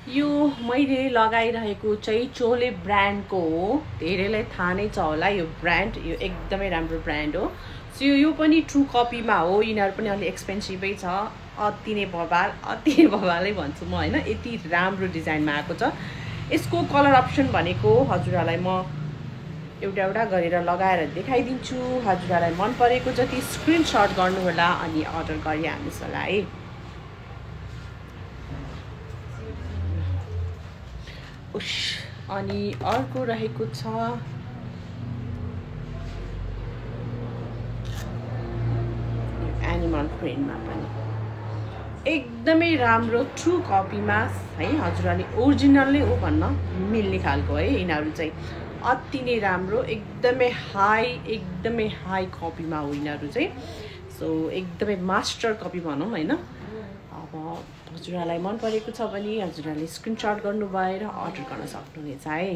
यो मैले लगाइरहेको चाहिँ चोले ब्रान्डको हो। धेरैलाई थाहा नै छ होला यो ब्रान्ड, यो एकदमै राम्रो ब्रान्ड हो। सो यो पनि ट्रु कपीमा हो। यिनीहरू पनि अलि एक्सपेन्सिभै छ, अति नै बवालै भन्छु म होइन। यति राम्रो डिजाइनमा आएको छ। यसको कलर अप्सन भनेको हजुरहरूलाई म एउटा एउटा गरेर लगाएर देखाइदिन्छु। हजुरहरूलाई मन परेको जति स्क्रिनसट गर्नुहोला अनि अर्डर गरिहाल्नुहोस् होला है। अनि अर्को रहेको छ एनिमल प्रिन्टमा पनि एकदमै राम्रो ट्रु कपीमा है। हजुरहरूले ओरिजिनल नै हो भन्न मिल्ने खालको है। यिनीहरू चाहिँ अति नै राम्रो, एकदमै हाई कपीमा हो यिनीहरू चाहिँ। सो एकदमै मास्टर कपी भनौँ होइन। अब हजुरहरूलाई मन परेको छ भने हजुरहरूले स्क्रिनसट गर्नुभएर अर्डर गर्न सक्नुहुनेछ है।